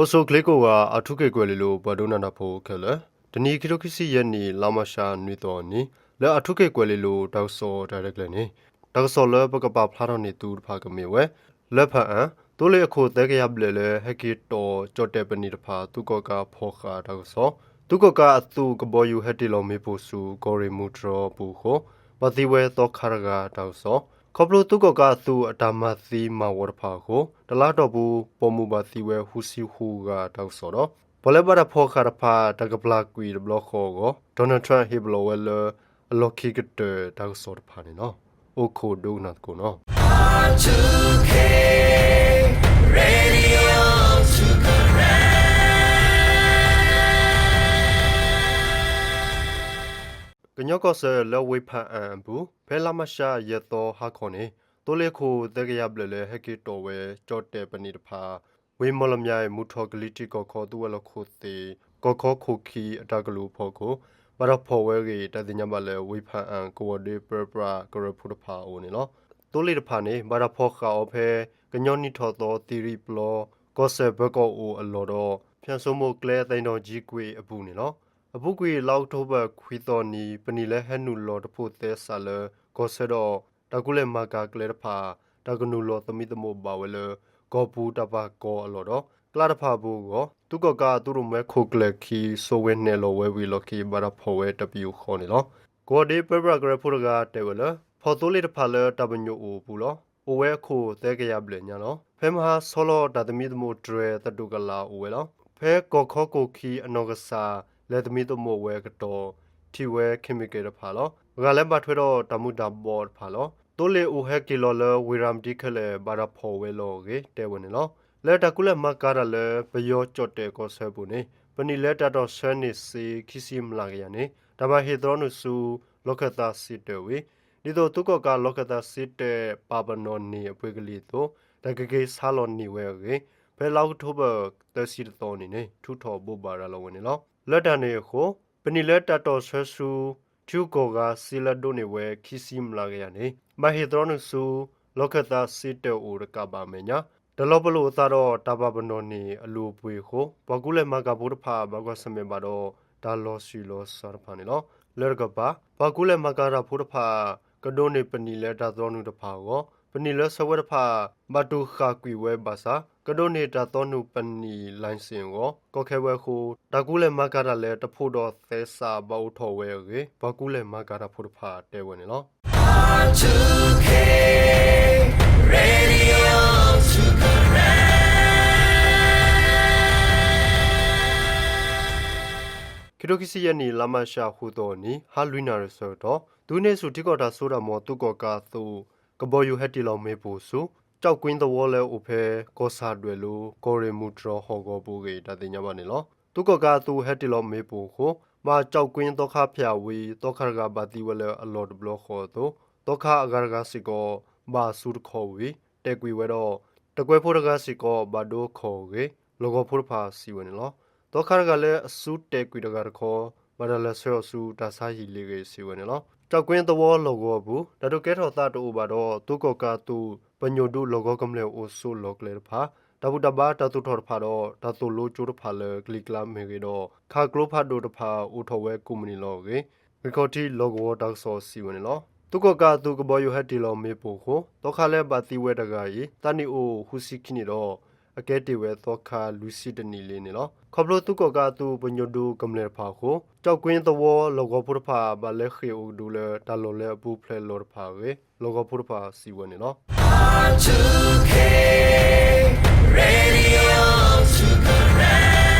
အိၣ်ဆူၣ်ချ့ကိးဂၤ အၣ်ထူခ့ၣ်ကွဲၤလ့လိၤ ပှၤဒိကနၣ်တၢ်ဖိခဲလၢာ်, တနံၤခံထိခံဆံယဲၢ်နံၣ် လါမၤရှးနွံသီအနံၤ လၢအၣ်ထူခ့ၣ်ကွဲၤလ့လိၤ တၢ်ကစီၣ်တၢ်ရဲၣ်တၢ်ကျဲၤန့ၣ်, တၢ်ကစီၣ်လၢပကပာ်ဖျါထီၣ်န့ၢ်သုတဖၣ်ကမ့ၢ်ဝဲ, လၢဖၣ်အၣ် သိလ့ၣ်အခိၣ်သၢကယၤဘျဲၣ်လၢဟဲက့ၤတီၣ်ကၠီၣ်တဲၣ်ပနံာ်တဖၣ် သုးကီၣ်ကးဖီၣ်ဃာ်တၢ်ကစီၣ်, သုးကီၣ်ကးအသုးကဘီယူၤဟဲတ့ၢ်လီၤမ့ၣ်ပိၢ်ဆူ ကီၢ်ရ့ၣ်မူတြီပူၤအဃိ ဘၣ်သံဝဲသီခါတဂၤတၢ်ကစီၣ်, ခီဖျိသုးကီၣ်ကးအသုးအတၢ်မၤသံမၤဝီတဖၣ်အဃိ တလါအတီၢ်ပူၤ ပိာ်မုၣ်ဘၣ်သံဝဲဃုဆံဃိးဂၤတၢ်ကစီၣ်ဒီး ပှၤလၢဘၣ်တၢ်ဖီၣ်ဃာ်တဖၣ် တၢ်ကပျၢ်ကွံာ်တဘျီဃီအဂီၢ် Donald Trump ဟ့ၣ်ပလီၢ်ဝဲလၢအလီၢ်ခံကတၢၢ်တၢ်ကစီၣ်တဖၣ်န့ၣ်လီၤ. အိၣ်ခိးဒိကနၣ်သကိးနီၤ. ကညီကီၢ်စဲၣ်လၢဝ့ၢ်ဖၣ်အၣ်အပူၤ ဖဲလါမၤရှးယဲၢ်သီဟါခီန့ၣ် သိလ့ၣ်ခိၣ်သၢကယၤဘျဲၣ်လၢဟဲက့ၤတီၣ်ဝဲကၠီၣ်တဲၣ်ပနံာ်တဖၣ် ဝ့ၢ်မီၣ်လမၠဲၣ် မူထီၣ်ကလံၤထံးကီၢ်ခီ သုးဝဲၤလီၢ်ခိၣ်သ့ၣ် ကီၢ်ခီခိၣ်ခံအတၢ်ကလုၢ်ဖီခိၣ် ဘၣ်တၢ်ဖီၣ်ဝဲအဂ့ၢ် တၢ်သ့ၣ်ညါဘၣ်လၢ ဝ့ၢ်ဖၣ်အၣ်ကဝီၤဒ့ပၢပြးကရၢဖိတဖၣ်အအိၣ်န့ၣ်လီၤ. သိလ့ၣ်တဖၣ်န့ၣ် ဘၣ်တၢ်ဖီၣ်ဃာ်အီၤဖဲ ကညီနံၣ်ထီၣ်သီသံရံၣ်ပျီ ကီၢ်စဲၣ်ဘၢကီၢ်အိၣ်အလီၢ်ဒီး ဖၠၣ်စိမိၣ်ကျဲသဲၣ်နီၣ်ကၠံကွ့ၢ်အပူၤန့ၣ်လီၤ. အပူၤကွံာ် လါအီးကထိဘၢၣ်ခွံသီနံၤ ပနံာ်လၢဟဲနုာ်လီၤတဖိးသဲစးလၢ ကီၢ်ဆၢဒီး တၢ်ကူလဲၢ်မၤကၤကျဲတဖၣ် တၢ်ကနုာ်လီၤသမံသမိးဘၣ်ဝဲလၢ ကီၢ်ပူၤတၢ်ပာ်ကီၤအလီၢ်ဒီး ကျါတဖၣ်အပူၤအဂီၢ် သုးကီၣ်ကးအသုးရိၣ်မဲခိၣ်ကျၢၢ်ခံ စိာ်ဝဲနဲၣ်လီၤဝဲဝံၤအလီၢ်ခံ ဘၣ်တၢ်ဖီၣ်ဝဲတပယူာ်ဃီန့ၣ်လီၤ. ကဝီၤဒ့ပၢပြးကရၢဖိတဂၤတဲဝဲလၢ ဖီၣ်သိလ့ၣ်တဖၣ်လၢတၢ်ပညိၣ်အိၣ်အပူၤလီၤ. အိၣ်ဝဲအခိၣ်သၢကယၤဘျဲၣ်ညါလီၤ. ဖဲမဟါဆီလီၤတၢ်သမံသမိးတြဲၤသတူၢ်ကလာ်အိၣ်ဝဲလီၤ. ဖဲကီၢ်ခီခိၣ်ခံအနီၢ်ကစၢ် လဲၤသမံသမိးဝဲအကတီၢ် ထံၣ်ဝဲ chemical တဖၣ်လီၤ. ဂၤလၢဘၣ်ထွဲဒီးတၢ်မူၤတၢ်ဘှီးတဖၣ်လီၤ. သိလ့ၣ်အိၣ်ဟဲက့ၤလီၤလၢဝ့ၢ်ရၤမတံခဲလၢာ် ဘၣ်တၢ်ဖီၣ်ဝဲလီၤအဂ့ၢ် တဲဝဲန့ၣ်လီၤ. လၢတၢ်ကူလဲၢ်မၤကၤတၢ်လၢ ပယီၤကၠီၣ်တဲၣ်ကီၢ်ဆၢပူၤန့ၣ် ပနံာ်လၢတၢ်တီၢ်ဆၢန့ၢ်စ့ ခံဆံမျးကယၤန့ၣ် တၢ်ဘၣ်ဟ့ၣ်သရီနုာ်ဆူ လီၢ်ခၢၣ်သးစ့တၢးဝံၤ ဒ်သိးသုးကီၣ်ကးလီၢ်ခၢၣ်သးစ့တၢး ပာ်ပနီၣ်န့ၢ်အပှ့ၤကလံၤအသိး တၢ်ကက့ၤဆါလီၤန့ၢ်ဝဲအဂ့ၢ် ဖဲလါအီးကထိဘၢၣ်သၢဆံတသီနံၤန့ၣ် ထုးထီၣ်ဘိးဘၣ်ရၤလီၤဝဲန့ၣ်လီၤ. လၢတၢ်န့ၣ်အဃိ ပနံာ်လၢတၢ်တီၢ်ဆၢဆူ ထံဂုၤကီၢ်ဂၤစ့လၢဒိးန့ၢ်ဝဲ ခံဆံမျးကယၤန့ၣ် ဘၣ်ဟ့ၣ်သရီနုာ်ဆူ လီၢ်ခၢၣ်သးစ့တၢးအိၣ်တကးဘၣ်အမဲာ်ညါ တလီၤပလိာ်အသးဒီးတၢ်ဘၣ်ပနီၣ်န့ၢ်အလုၢ်အပှ့ၤအဃိ ပှၤကူလဲၢ်မၤကၤဖိတဖၣ် ဘၣ်ကွၢ်ဆၢၣ်မဲာ်ဘၣ်ဒီး တၢ်လီၤဆံးလီၤစှၤတဖၣ်န့ၣ်လီၤ. လၢတကပၤ ပှၤကူလဲၢ်မၤကၤတၢ်ဖိတဖၣ် ကဒိးန့ၢ်ပနံာ်လၢတၢ်သရီနုာ်တဖၣ်အဂီၢ် ပနံာ်လၢဆှၢဝဲတဖၣ် ဘၣ်တူၢ်ဃာ်ကွံာ်ဝဲဘၣ်ဆၣ် ကဒိးန့ၢ်တၢ်သရီနုာ်ပနံာ် license အဂီၢ် ကီခဲဝဲအဃိ တၢ်ကူလဲၢ်မၤကၤတၢ်လၢတဖိးဒီးသဲစး ဘၣ်အိၣ်ထီၣ်ဝဲအဂ့ၢ် ပှၤကူလဲၢ်မၤကၤတၢ်ဖိတဖၣ်တဲဝဲန့ၣ်လီၤ. ခံထိခံဆံယဲၢ်နံၣ် လါမၤရှးဃုသီအနံၤ ဟါလွံၢ်နၣ်ရံၣ်ဆၢကတီၢ် သုးန့ၢ်ဆူၣ်ထံကီၢ်တၢ်စိတၢ်ကမီၤ သုးကီၣ်ကးအသုး ကဘီယူၤဟဲတ့ၢ်လီၤမ့ၣ်ပိၢ်ဆူ ကၠီၣ်ကွ့သဝီလၢအိၣ်ဖဲ ကီၢ်ဆၣ်ဒွဲၣ်လိ ကီၢ်ရ့ၣ်မူတြီဟီၣ်ကဝီၤပူၤအဂ့ၢ် တၢ်သ့ၣ်ညါဘၣ်န့ၣ်လီၤ. သုးကီၣ်ကးအသုးဟဲတ့ၢ်လီၤမ့ၣ်ပိၢ်အဃိ ဘၣ်ကၠီၣ်ကွ့သီခါဖၠၣ်ဝံၤ သီခါတဂၤဘၣ်သံဝဲလၢအလီၢ်တဘျီဃီအသိး သီခါအဂၤတဂၤစ့ၢ်ကီး ဘၣ်အစူတခီဝံၤ တဲာ်ကွံာ်ဝဲဒီး တကွဲးဖိတဂၤစ့ၢ်ကီး ဘၣ်ဒိခီၣ်အဂ့ၢ် လီၢ်ကဝီၤဖိတဖၣ်စံးဝဲန့ၣ်လီၤ. သီခါတဂၤလၢအစူတဲာ်ကွံာ်တဂၤတခီ ဘၣ်တၢ်လဲၤဆှၢအီၤဆူတၢ်ဆါဟံၣ်လ့ၤဂ့ၢ်စံးဝဲန့ၣ်လီၤ. ကၠီၣ်ကွ့သဝီလီၢ်ကဝီၤအပူၤ တၢ်ဒုးကဲထီၣ်သးတအိၣ်ဘၣ်ဒီး သုးကီၣ်ကးအသုး ပညိၣ်ဒုးလီၢ်ကဝီၤကမျၢၢ်အိၣ်ဆိးလီၢ်ကျဲတဖၣ် တၢ်ဘူၣ်တၢ်ဘါတၢ်သူၣ်ထီၣ်တဖၣ်ဒီး တၢ်သိၣ်လိကၠိတဖၣ်လၢကလံၤကျါမ့ၢ်ဂ့ၤဒီး ခးကျိဖးဒိၣ်တဖၣ်အိၣ်ထီၣ်ဝဲကိးမုၢ်နံၤလီၤအဂ့ၢ် ဂ့ၢ်ခီၣ်ထံးလီၢ်ကဝီၤတၢ်ကစီၣ်စံးဝဲန့ၣ်လီၤ. သုးကီၣ်ကးအသုးကဘီယူၤဟဲတ့ၢ်လီၤမ့ၣ်ပိၢ်အဃိ သီခါလၢဘၣ်သံဝဲတဂၤအံၤ သးနံၣ်အိၣ်ဃုဆံခံနံၣ်ဒီး အကဲတ့ၢ်ဝဲသီခါလွံၢ်ဆံတနံၣ်လံန့ၣ်လီၤ. ခီဖျိသုးကီၣ်ကးအသုးပညိၣ်ဒုးကမျၢၢ်တဖၣ်အဃိ ကၠီၣ်ကွ့သဝီလီၢ်ကဝီၤဖိတဖၣ် ဘၣ်လဲၤဃ့ၢ်အိၣ်ကဒုလၢတၢ်လီၢ်လၢအပူၤဖျဲးလီၤတဖၣ်အဂ့ၢ် လီၢ်ကဝီၤဖိတဖၣ်စံးဝဲန့ၣ်လီၤ.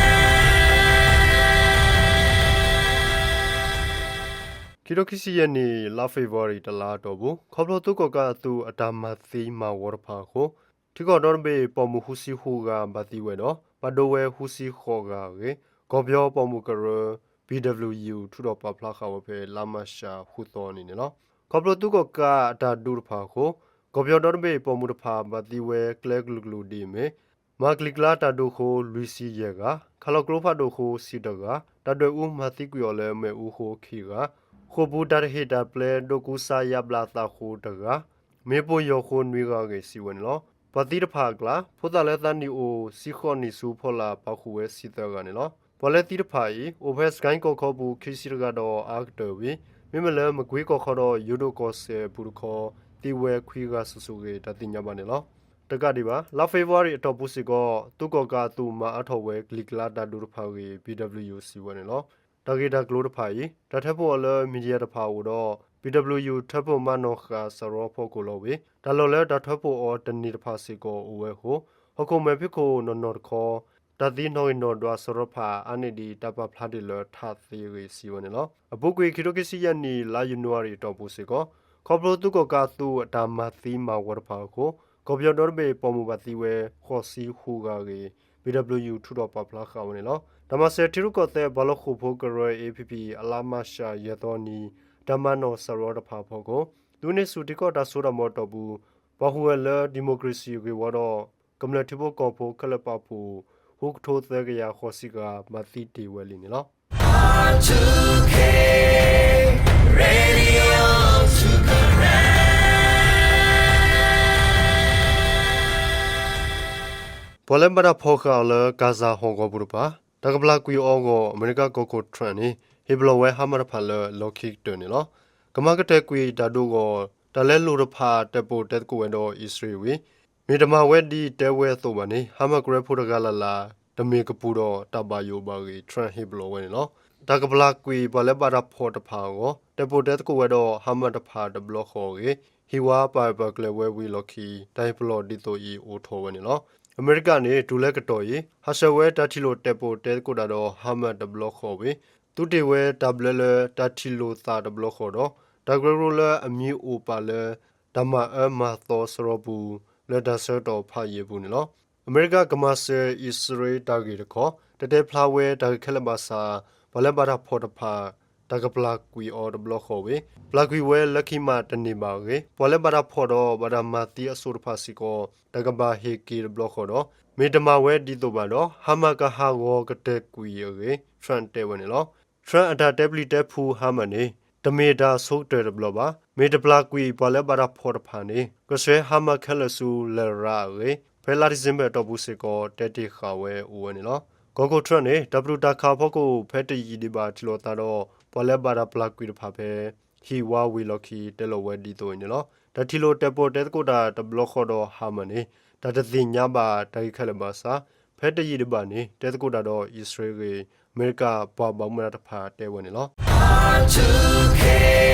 ခံထိခံဆံယဲၢ်နံၣ် လါဖ့ၤဘြူၤအါရံၤတလါအတီၢ်ပူၤ ခီဖျိသုးကီၣ်ကးအသုးအတၢ်မၤသံမၤဝီတဖၣ်အဃိ ထံကီၢ်ဒီတဘ့ၣ် ပိာ်မုၣ်ဃုဆံဃုဂၤဘၣ်သံဝဲဒီး ဘၣ်ဒိဝဲဃုဆံဃိးဂၤအဂ့ၢ် ကီၢ်ပယီၤပိာ်မုၣ်ကရၢ ပံၣ်ဒဘျုၣ်ယူၣ် ထုးထီၣ်ပာ်ဖျါဃာ်ဝဲဖဲလါမၤရှးဃုသီအနံၤန့ၣ်လီၤ. ခီဖျိသုးကီၣ်ကးအတၢ်ဒုးတဖၣ်အဃိ ကီၢ်ပယီၤဒီတဘ့ၣ်ပိာ်မုၣ်တဖၣ် ဘၣ်သံဝဲကျဲကလုာ်ကလုာ်ဒ်အမ့ၢ် မၤကလံၤကျါတၢ်ဒုးအဃိ လွံၢ်ဆံယဲၢ်ဂၤ, ခးလီၤကျိဖးဒိၣ်အဃိ ဆံတဂၤ, တၢ်ဒွဲၣ်အူမၤသံကွံာ်အီၤလၢမ့ၣ်အူအဃိ ခံဂၤ, ဃိာ်ပူၤတၢ်တဟ့ၣ်တၢ်ပျဲ ဒိးကူစါယါဘျါသးအဃိတဂၤ, မ့ၣ်ပိၢ်ယိာ်အဃိနွံဂၤအဂ့ၢ် စံးဝဲန့ၣ်လီၤ. ပ ပှၤသံတဖၣ်အကျါ ဖိသၣ်လၢသးနံၣ်အိၣ် တဆံဃိးနံၣ်ဆူအဖီလာ် ပာ်ဃုာ်ဝဲတဆံသၢဂၤန့ၣ်လီၤ. ပှၤလၢသံတဖၣ်အံၤ အိၣ်ဖဲစကဲကီၢ်ခီပူၤ ခံဆံတဂၤဒီးအါကတၢၢ်ဝံၤ မ့မ့ၢ်လၢမကွ့ကီၢ်ခီဒီးယိၤဒိၣ်ကီၢ်စဲၣ်အပူၤတခီ သံဝဲခွံဂၤစုာ်စုာ်ဂ့ၤ တၢ်သ့ၣ်ညါဘၣ်န့ၣ်လီၤ. တကးဒံးဘၣ် လါဖ့ၤဘြူၤအါရံၤအတီၢ်ပူၤစ့ၢ်ကီး သုးကီၣ်ကးအသုး မၤအါထီၣ်ဝဲကလံၤကျါတၢ်ဒုးတဖၣ်အဂ့ၢ် ပံၤဒၣ်ဘျုးယူၣ် စံးဝဲန့ၣ်လီၤ. တၢ်ဂ့ၢ်တၢ်ကျိၤတဖၣ်အံၤ တၢ်ထၢဖှိၣ်အီၤလၢ မံၤဒံယၣ်တဖၣ်အအိၣ်ဒီး ပံၤဒၣ်ဘျုးယူၣ် ထၢဖှိၣ်မၤနီၣ်ဃာ်စရီအဖီခိၣ်လီၤဝံၤ တၢ်လီၢ်လၢတၢ်ထၢဖှိၣ်အီၤတန့ၢ်တဖၣ်စ့ၢ်ကီးအိၣ်ဝဲအဃိ ဟီၣ်ခိၣ်မဲာ်ဖံးခိၣ်နီၢ်နီၢ်တခီ တၢ်သံနီၣ်ဂံၢ်နီၣ်ဒွးစရီတဖၣ် အါန့ၢ်ဒံးတၢ်ပာ်ဖျါတ့ၢ်လၢထးသ့အဂ့ၢ် စံးဝဲန့ၣ်လီၤ. အပူၤကွံာ် ခံထိခံဆံယဲၢ်နံၣ် လါယနူၤအါရံၤအတီၢ်ပူၤစ့ၢ်ကီး ခီဖျိသုးကီၣ်ကးအသုးအတၢ်မၤသံမၤဝီတဖၣ်အဃိ ကီၢ်ပယီၤဒီတဘ့ၣ် ပိာ်မုၣ်ဘၣ်သံဝဲ ဃိးဆံဃုဂၤအဂ့ၢ် ပံၤဒၣ်ဘျုးယူၣ် ထုးထီၣ်ပာ်ဖျါဃာ်ဝဲန့ၣ်လီၤ. တၢ်မၤစၢၤထံရူၢ်ကီၢ်သဲးပှၤလီၢ်ဃိာ်ဖိကရၢ AAPP အလါမးရှး ယဲၢ်သီနံၤ တၢ်မၤနီၣ်စရီတဖၣ်အဖီခိၣ် သုးန့ၢ်ဆူၣ်ထံကီၢ်တၢ်စိတၢ်ကမီၤအတီၢ်ပူၤ ပာ်ဃုာ်ဝဲလၢဒံၣ်မိၣ်ကရ့ၣ်စံၣ်အဂ့ၢ်ဝီဒီး ကမျၢၢ်ထံဖိကီၢ်ဖိခဲလၢာ်ပာ်ဖှိၣ် ဃုကထိသၢကယၤဃိးဆံဂၤ မၤသံတ့ၢ်ဝဲလံန့ၣ်လီၤ. ပှၤလၢဘၣ်တၢ်ဖီၣ်ဃာ်အီၤလၢ ကၣ်စၣ်ဟီၣ်ကဝီၤပူၤတဖၣ် တၢ်ကပျၢ်ကွံာ်အီၤအဂီၢ် အမဲရကၤကီၢ်ခိၣ် Trump န့ၣ် ဟ့ၣ်ပလီၢ်ဝဲ Hamas တဖၣ်လၢလီၢ်ခံကတၢၢ်န့ၣ်လီၤ. ကမၤကတၢၢ်ကွံာ်တၢ်ဒုးအဂီၢ် တၢ်လဲလိာ်တဖၣ် တဲာ်ပိာ်တဲသကိးဝဲဒီးအံၣ်စရ့လးဝံၤ မ့ၢ်တမၤဝဲဒ်တဲဝဲအသိးဘၣ်န့ၣ် Hamas ကရၢဖိတဂၤလၢ်လၢ် တမ့ၢ်ကပူၤဒီးတၢ်ဘၣ်ယိၣ်ဘၣ်ဂ့ၢ် Trump ဟ့ၣ်ပလီၢ်ဝဲန့ၣ်လီၤ. တၢ်ကပျၢ်ကွံာ်ပှၤလၢဘၣ်တၢ်ဖီၣ်တဖၣ်အဂီၢ် တဲာ်ပိာ်တဲသကိးဝဲဒီး Hamas တဖၣ်တဘျီဃီအဂ့ၢ် ဟံၣ်ဝါပာ်ပာ်ကျၢၤဝဲဝံၤလီၢ်ခံ တၢ်ဟ့ၣ်ပလီၢ်ဒ်သိးအံၤအိၣ်ထီၣ်ဝဲန့ၣ်လီၤ. အမဲရကၤန့ၣ် တုၤလၢကတီၢ်အံၤ ဟးဆှဲးဝဲတၢ်ထံၣ်လိာ်တဲာ်ပိာ်တဲသကိးတၢ်ဒီး Hamas တဘျီဃီဝံၤ သုတ့ၢ်ဝဲတၢ်ဘျၢလၢတၢ်ထံၣ်လိာ်သးတဘျီဃီဒီး တၢ်ကရၢကရိလၢအမံၤအိၣ်ပာ်လၢ တၢ်မၤအၢမၤသီစရီပူၤ လၢတၢ်ဆၢကတီၢ်ဖးယံာ်အပူၤန့ၣ်လီၤ. အမဲရကၤကမၤစၢၤအံၣ်စရ့လးတၢ်ဂ့ၢ်တခီ တတဲဖျါဝဲတၢ်ဂ့ၢ်ခဲလၢာ်ဘၣ်ဆၣ် ပှၤလၢဘၣ်တၢ်ဖီၣ်တဖၣ် တၢ်ကပျၢ်ကွံာ်အီၤတဘျီဃီဝံၤ ပျၢ်ကွံာ်ဝဲလၢခံမးတန့ၢ်ဘၣ်အဂ့ၢ် ပှၤလၢဘၣ်တၢ်ဖီၣ်ဒီးဘၣ်တၢ်မၤသံအစိၤတဖၣ်စ့ၢ်ကီး တၢ်ကဘၣ်ဟ့ၣ်က့ၤတဘျီဃီဒီး မ့ၢ်တမၤဝဲဒ်သိးဘၣ်ဒီး Hamas ကဟးဂီၤကတၢၢ်ကွံာ်အဂ့ၢ် Trump တဲဝဲန့ၣ်လီၤ. Trump အတၢ်တဲပျံၤတဲဖုး Hamas န့ၣ် တမ့ၢ်တၢ်အဆိကတၢၢ်တဘျီဘၣ်. မ့ၢ်တပျၢ်ကွံာ်ပှၤလၢဘၣ်တၢ်ဖီၣ်တဖၣ်န့ၣ် ကဆှၢဟါမၢ်ခဲလၢာ်ဆူလရာ်အဂ့ၢ် ဖဲလါဒံၣ်စ့ဘၢၣ်အတီၢ်ပူၤစ့ၢ်ကီး တဲတ့ၢ်ဃာ်ဝဲအိၣ်ဝဲန့ၣ်လီၤ. ကီၢ်ခိၣ် Trump န့ၣ် တၢ်ပတုာ်တၢ်ခးအဖီခိၣ် ဖဲတယံာ်ဒံးဘၣ်ထံၣ်လိာ်သးဒီး ပှၤလၢဘၣ်တၢ်ပျၢ်ကွံာ်တဖၣ်ဖဲ ဟံၣ်ဝါဝံၤလီၢ်ခံ တဲလိာ်ဝဲဒ်သိးအံၤန့ၣ်လီၤ. တၢ်ထံၣ်လိာ်တဲာ်ပိာ်တဲသကိးတၢ်တဘျီဃီဒီး Hamas န့ၣ် တၢ်တသ့ၣ်ညါဘၣ်တၢ်ဂ့ၢ်ခဲလၢာ်ဘၣ်ဆၣ် ဖဲတယံာ်ဒံးဘၣ်န့ၣ် တဲသကိးတၢ်ဒီးအံၣ်စရ့လးအဂ့ၢ် အမဲရကၤပှၤဘၣ်မူဘၣ်ဒါတဖၣ်တဲဝဲန့ၣ်လီၤ.